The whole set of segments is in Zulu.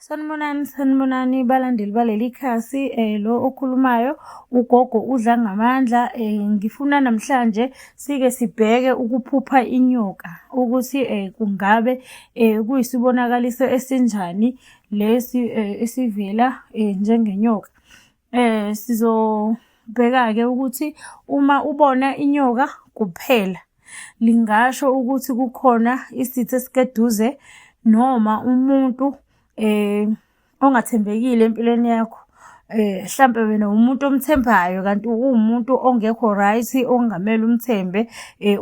Sanibonani, sanibonani balandeli baleli khasi. Lo okhulumayo ugogo uDlangamandla. Ngifuna namhlanje sike sibheke ukuphupha inyoka ukuthi kungabe kuyisibonakaliso esinjani lesi esivela njengenyoka. Sizobheka-ke ukuthi uma ubona inyoka kuphela, lingasho ukuthi kukhona isitha esikeduze noma umuntu ongathembekile empilweni yakho. Hlampe wena umuntu omthembayo kanti uwumuntu ongekho right, okungamele umthembe,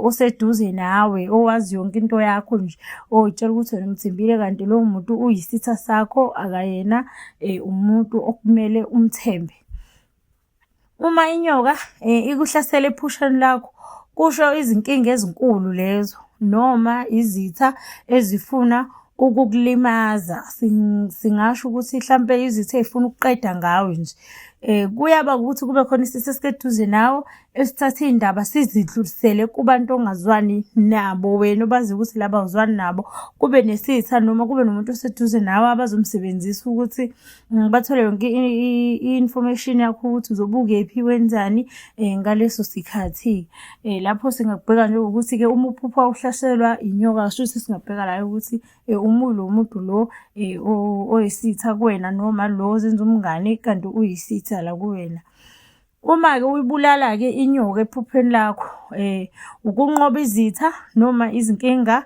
oseduze nawe, owazi yonke into yakho nje, oy'tshela ukuthi wena umthembile kanti lowo muntu uyisitha sakho, akayena umuntu okumele umthembe. Uma inyoka ikuhlasela ephusheni lakho, kusho izinkinga ezinkulu lezo noma izitha ezifuna ukukulimaza. Singasho ukuthi hlampe izitha ey'funa ukuqeda ngawe nje. Kuyaba ukuthi kube khona isitha esikeduze nawe esithatha iy'ndaba sizidlulisele kubantu ongazwani nabo, wena obaziyo ukuthi laba awuzwani nabo. Kube nesitha noma kube nomuntu oseduze nawe abazomsebenzisa ukuthi bathole yonke i-information yakho ukuthi uzobe ukephi wenzani ngaleso sikhathi. Lapho singakubheka njengokuthi-ke uma uphupha uhlaselwa inyoka shuthi singabheka la ukuthi umubi lo muntu lo oyisitha kuwena noma lo ozenza umngani kanti uyisitha la kuwena. Uma-ke uyibulala-ke inyoka ephupheni lakho ukunqoba izitha noma izinkinga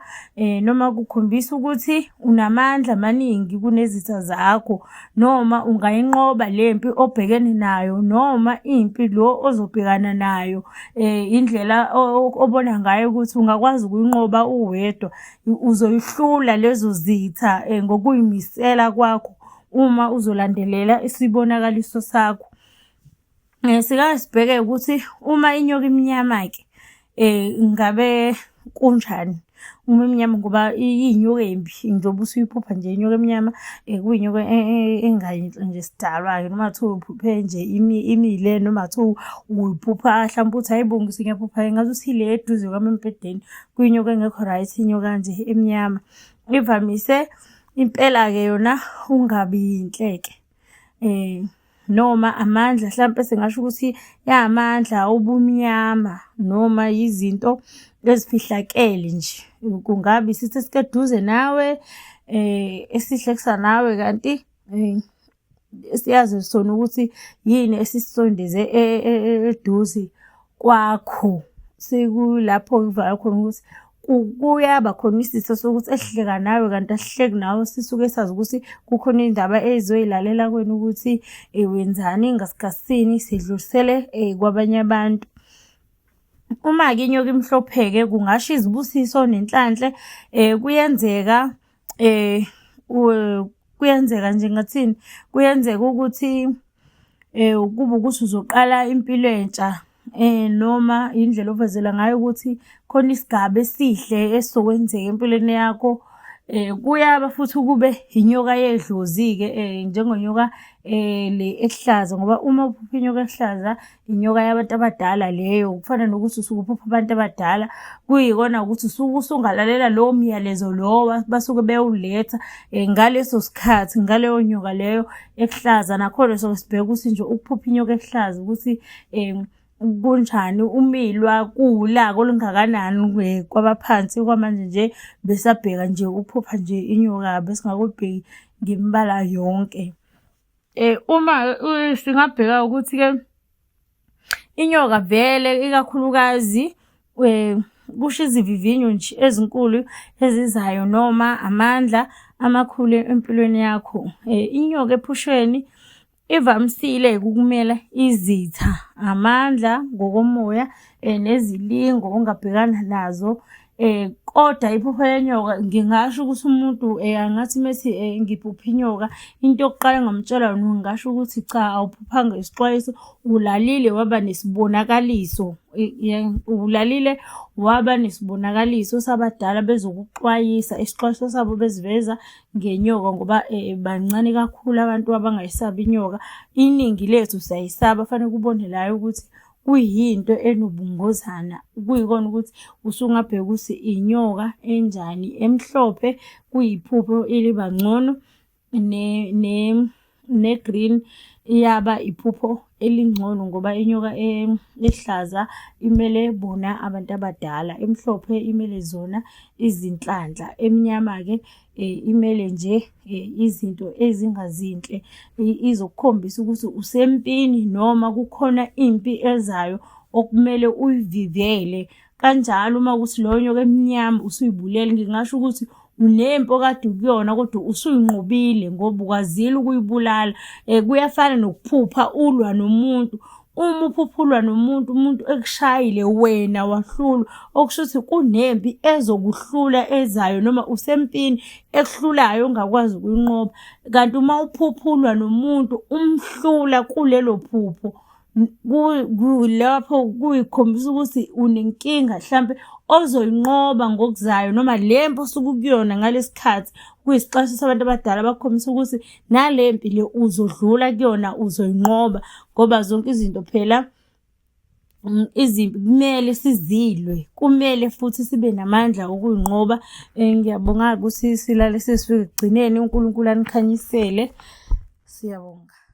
noma kukhombisa ukuthi unamandla amaningi kunezitha zakho noma ungayinqoba le mpi obhekene nayo noma impi lo ozobhekana nayo indlela obona ngayo ukuthi ungakwazi ukuyinqoba uwedwa, uzoyihlula lezo zitha ngokuyimisela kwakho uma uzolandelela isibonakaliso sakho. Sike sibheke ukuthi uma inyoka imnyama-ke ngabe kunjani? Uma imnyama ngoba iyinyoka embi njengoba usuyiphupha nje inyoka emnyama kuyinyoka engayinhle nje sidalwa-ke noma kuthiwa uyiphuphe nje imile noma kuthiwa uyiphupha hlampe uthi hhayi bo ngiyaphupha ngazuthi ile eduze kwami embhedeni. Kuyinyoka engekho right inyoka nje emnyama. Ivamise impela-ke yona ukungabi yinhle-ke. Noma amandla hlampe singasho ukuthi yamandla obumnyama noma yizinto ezifihlakele nje. Kungaba isitha esikeduze nawe esihlekisa nawe kanti siyazi sona ukuthi yini esisondeze eduze kwakho. Sekulapho kuvala khona ukuthi kuyaba khona isitha sokuthi esihleka nawe kanti asihleki nawe sisuke sazi ukuthi kukhona iy'ndaba ey'zoyilalela kuwena ukuthi wenzani ngasikhathini sidlulisele kwabanye abantu. Uma-ke inyoka imhlophe-ke kungasho izibusiso nenhlanhla kuyenzeka kuyenzeka nje ngingathini, kuyenzeka ukuthi kube ukuthi uzoqala impilo entsha noma indlela ovezela ngayo ukuthi khona isigaba esihle esizokwenzeka empilweni yakho. Kuyaba futhi kube inyoka yedlozi-ke njengenyoka le ehlaza ngoba uma uphupha inyoka ehlaza inyoka yabantu abadala leyo kufana nokuthi usuke uphupha abantu abadala kuyikona ukuthi usuke usungalalela lowo myalezo lowo basuke bewuletha ngaleso sikhathi ngaleyo nyoka leyo ekuhlaza. Nakhona soke sibheke ukuthi nje ukuphupha inyoka ekuhlaza ukuthi kunjani umilwa kuwulaka olungakanani kwabaphansi kwamanje nje besabheka nje ukuphupha nje inyoka besingakubheki ngemibala yonke. Uma singabheka ukuthi-ke inyoka vele ikakhulukazi kusho izivivinyo nje ezinkulu ezizayo noma amandla amakhulu empilweni yakho. Inyoka ephusheni ivamisile-ke ukumela izitha, amandla ngokomoya nezilingo ongabhekana nazo. Kodwa iphupho lenyoka ngingasho ukuthi umuntu angathi uma ethi ngiphuphe inyoka, into yokuqala engingamtshela yona ngingasho ukuthi cha awuphuphanga isixwayiso, ulalile waba nesibonakaliso. Ulalile waba nesibonakaliso sabadala bezokuxwayisa, isixwayiso sabo beziveza ngenyoka ngoba bancane kakhulu abantu abangayisabi inyoka. Iningi lethu siyayisaba, faneke ubone la ukuthi kuyinto enobungozana, kuyikona ukuthi usungabheka ukuthi inyoka enjani, emhlophe kuyiphupho eliba ngcono. ne-green iyaba iphupho elingcono ngoba inyoka ehlaza imele bona abantu abadala, emhlophe imele zona izinhlanhla, emnyama-ke imele nje izinto ezingazinhle. Izokukhombisa ukuthi usempini noma kukhona impi ezayo okumele uyivivele. Kanjalo uma kuwukuthi leyo nyoka emnyama usuyibulele, ngingasho ukuthi unempi okade ukuyona kodwa usuyinqobile ngoba ukwazile ukuyibulala. Kuyafana nokuphupha ulwa nomuntu. Uma uphupha ulwa nomuntu, umuntu ekushayile wena wahlulwa, okusho ukuthi kunempi ezokuhlula ezayo noma usempini ekuhlulayo ongakwazi ukuyinqoba. Kanti uma uphupha ulwa nomuntu umhlula kulelo phupho, lapho kuyikhombisa ukuthi unenkinga hlampe ozoyinqoba ngokuzayo noma le mpi osuke ukuyona ngalesi khathi kuyisixwayiso sabantu abadala bakukhombisa ukuthi nale mpi le uzodlula kuyona uzoyinqoba ngoba zonke izinto phela izimpi kumele sizilwe, kumele futhi sibe namandla okuyinqoba. Ngiyabonga-ke ukuthi silale sesifika ekugcineni, uNkulunkulu anikhanyisele. Siyabonga.